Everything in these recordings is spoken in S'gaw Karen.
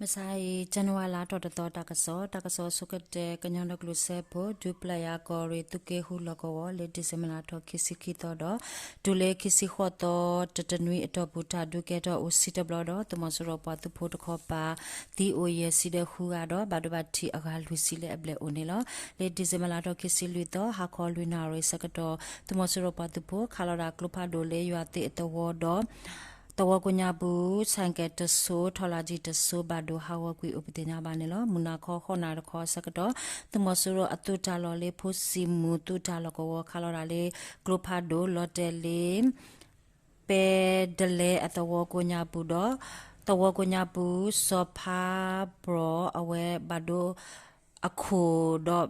မုၢ်ဆါအံၤ ကၠနဝါလါထီၣ်တသီ တၢ်ကစီၣ်, တၢ်ကစီၣ်ဆိကတၢၢ် ကညီဒီကလုာ်စၢဖှိၣ် ဒူပျဲၢ်ယၤကီၢ်ရ့ၣ် သုးက့ဃုလီၢ်ကဝီၤ လၢဒံၣ်စ့ဘၢၣ်လါထီၣ်ခံဆံခံသီဒီး တုၤလၢခံဆံဃိးသီ တတနွံအတီၢ်ပူၤ တၢ်ဒုးကဲထီၣ်အိၣ်ဆံတဘျီဒီး သုးမီၤစိရိၤပှၤသုးဖိတခီပၤ သံအိၣ်ယဲၢ်ဆံဒီးဃုဂၤဒီး ဘၣ်ဒိဘၣ်ထံးအဂၤလွံၢ်ဆံလၢအဘျဲၣ်အိၣ်န့ၣ်လီၤ. လၢဒံၣ်စ့ဘၢၣ်လါထီၣ်ခံဆံလွံၢ်သီ ဟါခီလွံၢ်နၣ်ရံၣ်ဆၢကတီၢ် သုးမီၤစိရိၤပှၤသုးဖိ ခးလီၤဒၣ်ကျိဖးဒိၣ်လၢယွၤသ့ၣ်အသဝီဒီး သဝီကိးညါပူၤ ဆိုင်ကယ်တစိၤ ထော်လာဂျီတစိၤ ဘၣ်ဒိဟးဂီၤကွံာ်အိၣ်ပသ့ၣ်ညါဘၣ်န့ၣ်လီၤ. မုၢ်နၤခီဃိးနၣ်ရံၣ်တခီဆၢကတီၢ် သုးမီၤစိရိၤအသုးတၢ်လီၢ်လၢ ဖိစံမူၤ သုးတၢ်လီၢ်ကဝီၤ ခးလီၤဒၣ်လၢ ကျိဖးဒိၣ် လီၤတဲာ်လၢ ပဲဒလဲအသဝီကိးညါပူၤဒီး သဝီကိးညါပူၤ စီၤဖါဘြီၣ်အဝဲဘၣ်ဒိ အခိၣ်ဒီး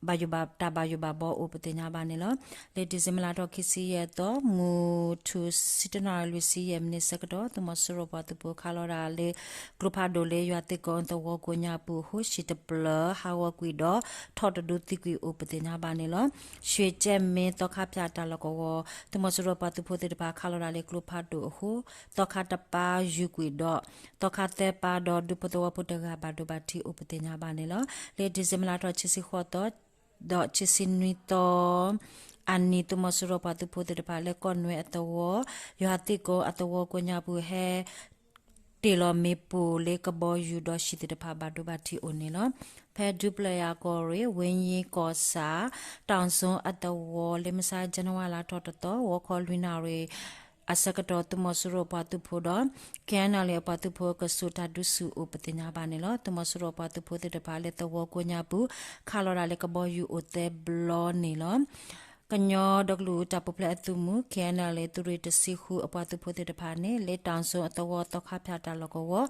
ဘၣ်ယိၣ်ဘၣ် တၢ်ဘၣ်ယိၣ်ဘၣ်ဘီအိၣ်ပသ့ၣ်ညါဘၣ်န့ၣ်လီၤ. လၢဒံၣ်စ့ဘၢၣ်လါထီၣ်ခံဆံယဲၢ်သီ မုၢ်ထူၣ်ဆံတနၣ်ရံၣ်လွံၢ်ဆံယဲၢ်မံးနံးဆၢကတီၢ် သုးမီၤစိရိၤပှၤသုးဖိခးလီၤဒၣ်လၢ ကျိဖးဒိၣ်လၢယွၤသ့ၣ်ကိးသဝီကိးညါပူၤအဃိ ဟံၣ်တပျၢၤဟးဂီၤကွံာ်ဒီး ထီၣ်တဒုသံကွံာ်အိၣ်ပသ့ၣ်ညါဘၣ်န့ၣ်လီၤ. ရွှ့ၣ်ကၠဲၣ်မ့ၢ်သီခါဖၠၣ်တၢ်လီၢ်ကဝီၤ သုးမီၤစိရိၤပှၤသုးဖိသ့ၣ်တဖၣ်ခးလီၤဒၣ်လၢကျိဖးဒိၣ်အဃိ သီခါတပါယူၤကွံာ်ဒီး သီခါသၢပါဒီး ဒူဖိသဝီဖိတဂၤဘၣ်ဒိဘၣ်ထံးအိၣ်ပသ့ၣ်ညါဘၣ်န့ၣ်လီၤ. လၢဒံၣ်စ့ဘၢၣ်လါထီၣ်ခံဆံဃိးသီ ဒီးခံဆံနွံသီ အနံၤ သုးမီၤစိရိၤပှၤသုးဖိသ့ၣ်တဖၣ်လၢကီၢ်နွဲအသဝီ ယွၤသ့ၣ်ကိးအသဝီကိးညါပူၤဟဲ တ့ၢ်လီၤမ့ၣ်ပိၢ်လၢကဘီယူၤဒီးဟံၣ်သ့ၣ်တဖၣ်ဘၣ်ဒိဘၣ်ထံးအိၣ်န့ၣ်လီၤ. ဖဲဒူပျဲၢ်ယၤကီၢ်ရ့ၣ် ဝ့ၣ်ယ့ကီၢ်ဆၣ် တီၣ်စိအသဝီ လၢမုၢ်ဆါ ကၠနဝါလါထီၣ်တသီ ဂီၤခီလွံၢ်နၣ်ရံၣ်အဆၢကတီၢ် သုးမီၤစိရိၤပှၤသုးဖိဒီး KNLA အပှၤသုးဖိအကဆူးတၢ်ဒုးဆူၣ်အိၣ်ပသ့ၣ်ညါဘၣ်န့ၣ်လီၤ. သုးမီၤစိရိၤပှၤသုးဖိသ့ၣ်တဖၣ်လၢသဝီကိးညါပူၤ ခးလီၤဒၣ်လၢကဘီယူၤအိၣ်သၢဘျီန့ၣ်လီၤ. ကညီဒီကလုာ်တၢ်ပူၤဖျဲးအသုးမုၢ် KNLA သုးရ့ၣ်တဆံဃုအပှၤသုးဖိသ့ၣ်တဖၣ်န့ၣ် လၢတီၣ်စိအသဝီသီခါဖၠၣ်တၢ်လီၢ်ကဝီၤ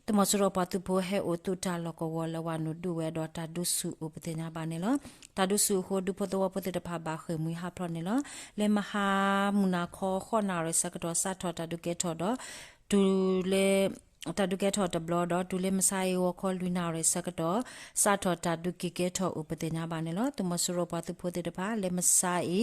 သုးမီၤစိရိၤပှၤသုးဖိဟဲအိၣ်သုးတၢ်လီၢ်ကဝီၤ လဲၤဝးနုာ်ဒုးဝဲဒီးတၢ်ဒုးဆူၣ်အိၣ်ပသ့ၣ်ညါဘၣ်န့ၣ်လီၤ. တၢ်ဒုးဆူၣ်အဃိ ဒူဖိသဝီဖိသ့ၣ်တဖၣ်ဘၣ်ဃ့ၢ်မှံဟးဖျိးန့ၣ်လီၤ. လၢမဟါမုၢ်နၤခီဃိးနၣ်ရံၣ်ဆၢကတီၢ် စးထီၣ်တၢ်ဒုးကဲထီၣ်ဒီး တုၤလၢ တၢ်ဒုးကဲထီၣ်တဘျီဒီး တုၤလၢမုၢ်ဆါအံၤ ဂီၤခီလွံၢ်နၣ်ရံၣ်ဆၢကတီၢ် စးထီၣ်တၢ်ဒုးက့ၤကဲထီၣ်အိၣ်ပသ့ၣ်ညါဘၣ်န့ၣ်လီၤ. သုးမီၤစိရိၤပှၤသုးဖိသ့ၣ်တဖၣ် လၢမုၢ်ဆါအံၤ ဂီ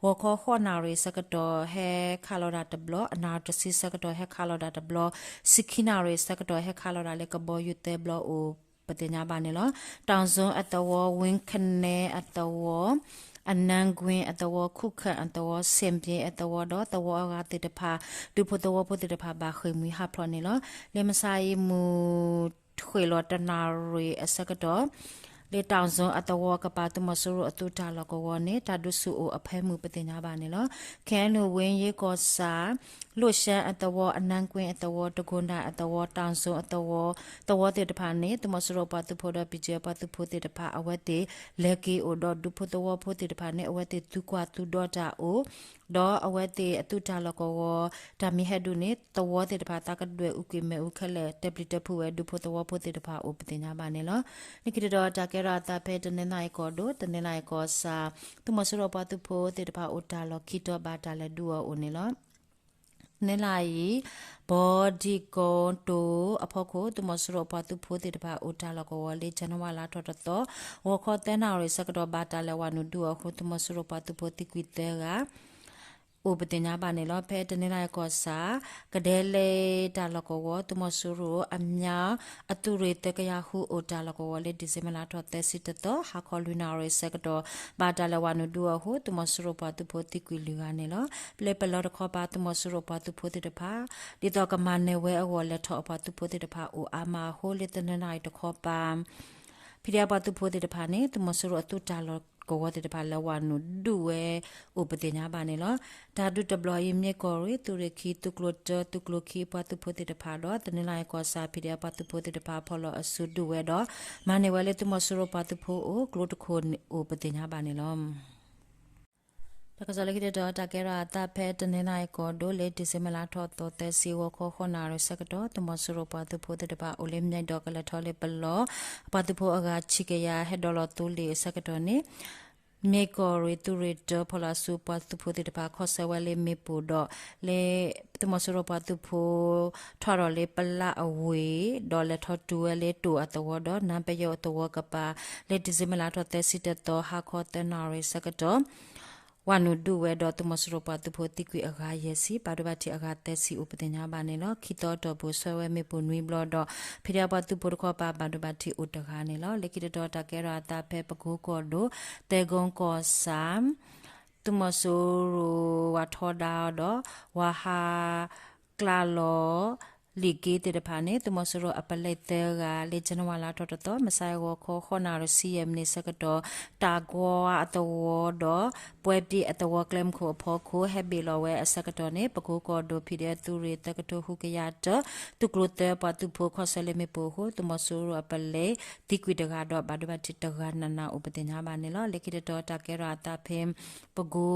ၤခီဃိးနၣ်ရံၣ်ဆၢကတီၢ် ဟဲခးလီၤဒၣ်တဘျီ, အနၣ်ရံၣ်တဆံဆၢကတီၢ် ဟဲခးလီၤဒၣ်တဘျီ, ဆံခံနၣ်ရံၣ်ဆၢကတီၢ် ဟဲခးလီၤဒၣ်လၢကဘီယူၤသၢဘျီအိၣ်ပသ့ၣ်ညါဘၣ်န့ၣ်လီၤ. တီၣ်စိအသဝီ, ဝ့ၣ်ခနဲအသဝီ, အနၢကွ့အသဝီ, ခူၣ်ခၢၣ်အသဝီ, စ့ၣ်ပ့အသဝီဒီးသဝီအဂၤသ့ၣ်တဖၣ် ဒူဖိသဝီဖိသ့ၣ်တဖၣ်ဘၣ်ဃ့ၢ်မှံဟးဖျိးန့ၣ်လီၤ. လၢမုၢ်ဆါအံၤ မုၢ် ဃ့ၢ်လီၤတနၣ်ရံၣ်အဆၢကတီၢ် လၢတီၣ်စိအသဝီကပၤ သုးမီၤစိရိၤအသုးတၢ်လီၢ်ကဝီၤန့ၣ် တၢ်ဒုးဆူၣ်အိၣ်အဖၢမုၢ်ပသ့ၣ်ညါဘၣ်န့ၣ်လီၤ. ခဲအံၤ ဝ့ၣ်ယ့ကီၢ်ဆၣ်, လိၣ်ရှၢအသဝီ, အနၢကွ့အသဝီ, တကိၣ်ဒၣ်အသဝီ, တီၣ်စိအသဝီ, သဝီသ့ၣ်တဖၣ်န့ၣ် သုးမီၤစိရိၤပှၤသုးဖိဒီး ပံၣ်ကၠဲၣ်ပှၤသုးဖိသ့ၣ်တဖၣ် အဝဲသ့ၣ်လဲၤက့ၤအိၣ်ဒီး ဒူဖိသဝီဖိသ့ၣ်တဖၣ်န့ၣ် အဝဲသ့ၣ်သုးကွၢ်သုးဒီတၢ်အိၣ် ဒီးအဝဲသ့ၣ်အသုးတၢ်လီၢ်ကဝီၤ တၢ်မံၤဟဲဒုးန့ၣ် သဝီသ့ၣ်တဖၣ် သးကဒွဲၣ်အူကွံာ်မ့ၣ်အူခဲလၢာ် တဲပျံၤတဲဖုးဝဲ ဒူဖိသဝီဖိသ့ၣ်တဖၣ်အိၣ်ပသ့ၣ်ညါဘၣ်န့ၣ်လီၤ. လၢခံတတီၤ တၢ်ကဲထီၣ်အသးဖဲတနီသရံၣ်ကီၢ်ဒိၣ် တနီသရံၣ်ကီၢ်ဆၣ် သုးမီၤစိရိၤပှၤသုးဖိသ့ၣ်တဖၣ်အိၣ်တၢ်လီၢ်ခံတီၤ ဘၣ်တၢ်လဲၤဒုးအီၤအိၣ်န့ၣ်လီၤ. တနီသရံၣ် ဘီဒံကီတိၤအဖီခိၣ် သုးမီၤစိရိၤပှၤသုးဖိသ့ၣ်တဖၣ်အိၣ်တၢ်လီၢ်ကဝီၤလၢ ကၠနဝါလါထီၣ်တသီ ဂီၤခီသၢနၣ်ရံၣ်ဆၢကတီၢ် ဘၣ်တၢ်လဲၤဝးနုာ်ဒုးအီၤအဃိ သုးမီၤစိရိၤပှၤသုးဖိသံကွံာ်သၢဂၤ အိၣ်ပသ့ၣ်ညါဘၣ်န့ၣ်လီၤ. ဖဲတနီသရံၣ်ကီၢ်ဆၣ် ကဒဲလဲတၢ်လီၢ်ကဝီၤ သုးမီၤစိရိၤအမျၢ် အသုးရ့ၣ်သၢကယၤဃုအိၣ်တၢ်လီၢ်ကဝီၤလၢ ဒံၣ်စ့ဘၢၣ်လါထီၣ်သၢဆံတသီ ဟါခီလွံၢ်နၣ်ရံၣ်ဆၢကတီၢ် ဘၣ်တၢ်လဲၤဝးနုာ်ဒုးအီၤအဃိ သုးမီၤစိရိၤပှၤသုးဖိသံကွံာ်လွံၢ်ဂၤန့ၣ်လီၤ. လၢပလီတခီပၤ သုးမီၤစိရိၤပှၤသုးဖိသ့ၣ်တဖၣ် ဒ်သိးကမၤနၢၤဝဲအဂီၢ် လဲၤထီၣ်အပှၤသုးဖိသ့ၣ်တဖၣ်အိၣ်အါမးအဃိ လၢတနီသရံၣ်တခီပၤ ဖံးဒဲးပှၤသုးဖိသ့ၣ်တဖၣ်န့ၣ် သုးမီၤစိရိၤအသုးတၢ်လီၢ်ကဝီၤသ့ၣ်တဖၣ် လဲၤဝးနုာ်ဒုးဝဲအိၣ်ပသ့ၣ်ညါဘၣ်န့ၣ်လီၤ. တၢ်ဒုးတဘျီအံၤ မ့ၢ်ကီၢ်ရ့ၣ် သုးရ့ၣ်ခံ သုးကျိၤတၢ သုးကျိၤခံပှၤသုးဖိသ့ၣ်တဖၣ်ဒီး တနီသရံၣ်ကီၢ်ဆၣ် ဖံးဒဲးပှၤသုးဖိသ့ၣ်တဖၣ် ဖီၣ်လီၤအစုဒုးဝဲဒီး မၤန့ၢ်ဝဲလၢသုးမီၤစိရိၤပှၤသုးဖိအိၣ် ကျိတခိၣ်အိၣ်ပသ့ၣ်ညါဘၣ်န့ၣ်လီၤ. တၢ်ကစီၣ်လၢခံတတီၤ တၢ်ကဲထီၣ်အသးဖဲတနီသရံၣ်ကီၢ်ဒိၣ်လၢ ဒံၣ်စ့ဘၢၣ်လါထီၣ်သီသၢဆံ ဂီၤခီဃိးနၣ်ရံၣ်ဆၢကတီၢ် သုးမီၤစိရိၤပှၤသုးဖိသ့ၣ်တဖၣ် အိၣ်လၢမၠဲးဒီးကလဲၤထီၣ်လၢပလီ ပှၤသုးဖိအဂၤဆံကယၤ ဟဲဒိးလီၤသိလ့ၣ်အဆၢကတီၢ်န့ၣ် မ့ၢ်ကီၢ်ရ့ၣ်သုးရ့ၣ်တၢ ဖီၣ်လီၤအစုပှၤသုးဖိသ့ၣ်တဖၣ် ခီၣ်ဆၢဝဲလၢမ့ၣ်ပိၢ်ဒီး လၢသုးမီၤစိရိၤပှၤသုးဖိ ထီၣ်ဒီးလၢပလၢ်အဝ့ၢ် ဒီးလဲၤထီၣ်တုၤဝဲလၢတိၣ်အသဝီဒီး နါပယီၤအသဝီကပၤ လၢ ဒံၣ်စ့ဘၢၣ်လါထီၣ်သၢဆံတသီ ဟါခီသၢနၣ်ရံၣ်ဆၢကတီၢ် ဝၤနုာ်ဒုးဝဲဒီး သုးမီၤစိရိၤပှၤသုးဖိသံကွံာ်အဂၤယဲၢ်ဆံ, ဘၣ်ဒိဘၣ်ထံးအဂၤသၢဆံအိၣ်ပသ့ၣ်ညါဘၣ်န့ၣ်လီၤ. ခံသီအတီၢ်ပူၤ ဆှၢဝဲမ့ၣ်ပိၢ်နွံဘျီဒီး ဖံးဒဲးပှၤသုးဖိတခီပၤ ဘၣ်ဒိဘၣ်ထံးအိၣ်တဂၤန့ၣ်လီၤ. လၢခံတတီၤ တၢ်ကဲထီၣ်အသးဖဲပကိကီၢ်ဒိၣ် သဲကိကီၢ်ဆၣ် သုးမီၤစိရိၤဝၤထီဒါအီၤဒီး ဝၤဟး ကျးလီၤ လံာ်က့သ့ၣ်တဖၣ်န့ၣ် သုးမီၤစိရိၤအပလဲသၢဂၤ လၢ January လါထီၣ်တသီ မုၢ်ဆါအဂီၤခီ ဃိးနၣ်ရံၣ်ဆံယဲၢ်မံးနံးဆၢကတီၢ် တၢ်ကွါအသဝီဒီး ပွဲပံအသဝီကျဲမုၢ်ခိၣ်အဖီခိၣ် ဟဲဘ့ၣ်လီၤဝဲအဆၢကတီၢ်န့ၣ် ပကိကီၢ်ဒိၣ် ဖံးဒဲးသုးရ့ၣ် သၢကထိဃုကယၤတၢ သုးကျိၤသၢပှၤသုးဖိခီဆၢလၢမ့ၣ်ပိၢ်အဃိ သုးမီၤစိရိၤအပလဲ သံကွံာ်တဂၤဒီး ဘၣ်ဒိဘၣ်ထံးတဂၤနးနးအိၣ်ပသ့ၣ်ညါဘၣ်န့ၣ်လီၤ. လၢခံတတီၤ တၢ်ကဲထီၣ်အသးဖဲ ပကိ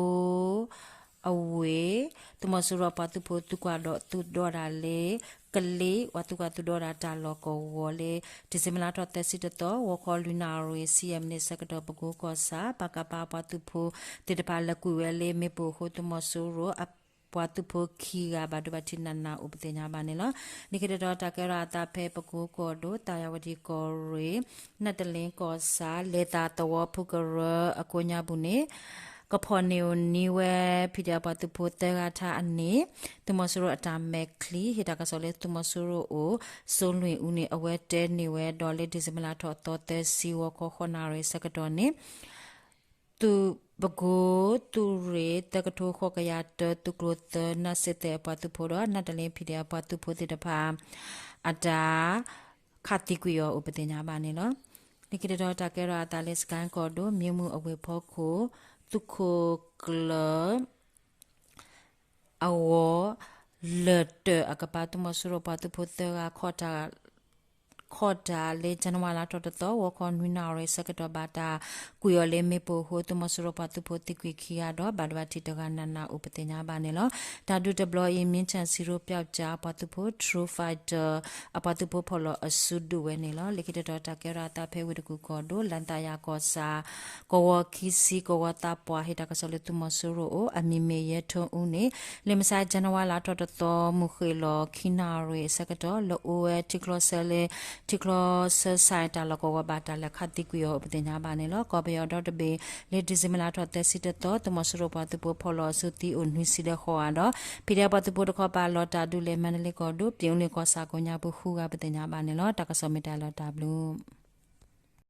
အဝ့ၢ် သုးမီၤစိရိၤပှၤသုးဖိသုးကွၢ်ဒီးသုးဒီဒၣ်လၢ ကလ့ ပှၤသုးကွၢ်သုးဒီဒၣ်တၢ်လီၢ်ကဝီၤလၢ December လါထီၣ်သၢဆံတသီ ဂီၤခီလွံၢ်နၣ်ရံၣ်ဆံယဲၢ်မံးနံးဆၢကတီၢ် ပကိကီၢ်ဆၣ် ပကဖပှၤသုးဖိသ့ၣ်တဖၣ်လဲၤကွံာ်ဝဲလၢမ့ၣ်ပိၢ်အဃိ သုးမီၤစိရိၤအပှၤသုးဖိခံဂၤ ဘၣ်ဒိဘၣ်ထံးနးနးအိၣ်ပသ့ၣ်ညါဘၣ်န့ၣ်လီၤ. လၢခံတတီၤ တၢ်ကဲထီၣ်အသးဖဲပကိကီၢ်ဒိၣ် သးယဝတံၣ်ကီၢ်ရ့ၣ် နၢ်တလ့ကီၢ်ဆၣ် လဲၤသးသဝီဖုကရၢအကိးညါပူၤန့ၣ် ကဖီၣ်န့ၢ်ဧိၤနံၤဝဲ ဖံးဒဲးပှၤသုးဖိသၢဂၤထါအန့ၣ် သုးမီၤစိရိၤအတၢ်မဲာ်ချံ ဟ့ၣ်တၢ်ကစီၣ်လၢသုးမီၤစိရိၤအိၣ် စိလွံၢ်အူန့ၣ် အဝဲတဲန့ၢ်ဝဲဒီးလၢ December လါထီၣ်သီသၢဆံ ဂီၤခီဃိးနၣ်ရံၣ်ဆၢကတီၢ်န့ၣ် သုးပကိသုးရ့ၣ် သၢကထိဃိးကယၤတၢ သုးကျိၤသၢ နၢ်စ့သဲးအပှၤသုးဖိဒီး နၢ်တလ့ဖံးဒဲးအပှၤသုးဖိသ့ၣ်တဖၣ် အတၢ် ခးသံကွံာ်အီၤအိၣ်ပသ့ၣ်ညါဘၣ်န့ၣ်လီၤ. လၢခံတတီၤ တၢ်ကဲထီၣ်အသးလၢ စကဲကီၢ်ဒိၣ် မ့ၢ်မုၢ်အဝ့ၢ်ဖီခိၣ် သုးခိၣ်ကျၢၢ် အဂီၢ် လၢၢ်တၢၢ်အကပၤ သုးမီၤစိရိၤပှၤသုးဖိသၢဂၤ ခီၣ်တၢ်လၢ January လါထီၣ်တသီ ဂီၤခီနွံနၣ်ရံၣ်ဆၢကတီၢ် ဘၣ်တၢ်ကွံာ်အီၤလၢမ့ၣ်ပိၢ်အဃိ သုးမီၤစိရိၤပှၤသုးဖိသံကွံာ်ခံဂၤဒီး ဘၣ်ဒိဘၣ်ထံးတဂၤနးနးအိၣ်ပသ့ၣ်ညါဘၣ်န့ၣ်လီၤ. တၢ်ဒုးတဘျီအံၤ မ့ၢ်ထၣ်စံရိပျီကၠၣ်အပှၤသုးဖိ True Fighter အပှၤသုးဖိဖီၣ်လီၤအစုဒုးဝဲန့ၣ်လီၤ. လၢခံတတီၤ တၢ်ကဲထီၣ်အသးဖဲဝ့ၢ်တကူၣ်ကီၢ်ဒိၣ် လၣ်သးယၤကီၢ်ဆၣ် ကဝီၤခံဆံ ကဝီၤသးပှၢ် ဟ့ၣ်တၢ်ကစီၣ်လၢသုးမီၤစိရိၤအိၣ် အမံၤမ့ၢ်ယဲၢ်ထိၣ်အူန့ၣ် လၢမုၢ်ဆါ January လါထီၣ်တသီ မုၢ်ဃ့ၢ်လီၤခံနၣ်ရံၣ်အဆၢကတီၢ် လၢအိၣ်ဝဲထံချီဆၢလၢ ထံချီဆၢ site တၢ်လီၢ်ကဝီၤ ဘၣ်တၢ်လဲၤခးသံကွံာ်အီၤအိၣ်ပသ့ၣ်ညါဘၣ်န့ၣ်လီၤ. ကီၢ်ပယီၤဒီတဘ့ၣ် လၢ December လါထီၣ်သၢဆံတသီ သုးမီၤစိရိၤပှၤသုးဖိဖီၣ်လီၤအစုသံအိၣ်နွံဆံဒီးဃိးဂၤဒီး ဖံးဒဲးပှၤသုးဖိတခီပၤ လီၤတၢ်ဒုးလၢ မါဒလ့ကီၢ်ဒိၣ် ပၠ့ၣ်အူလ့ၣ်ကီၢ်ဆၣ်ကိးညါပူၤ ဃုဂၤပသ့ၣ်ညါဘၣ်န့ၣ်လီၤ. တၢ်ကစီၣ်မ့ၢ်တၢ်လီၤတၢ်ဘျုး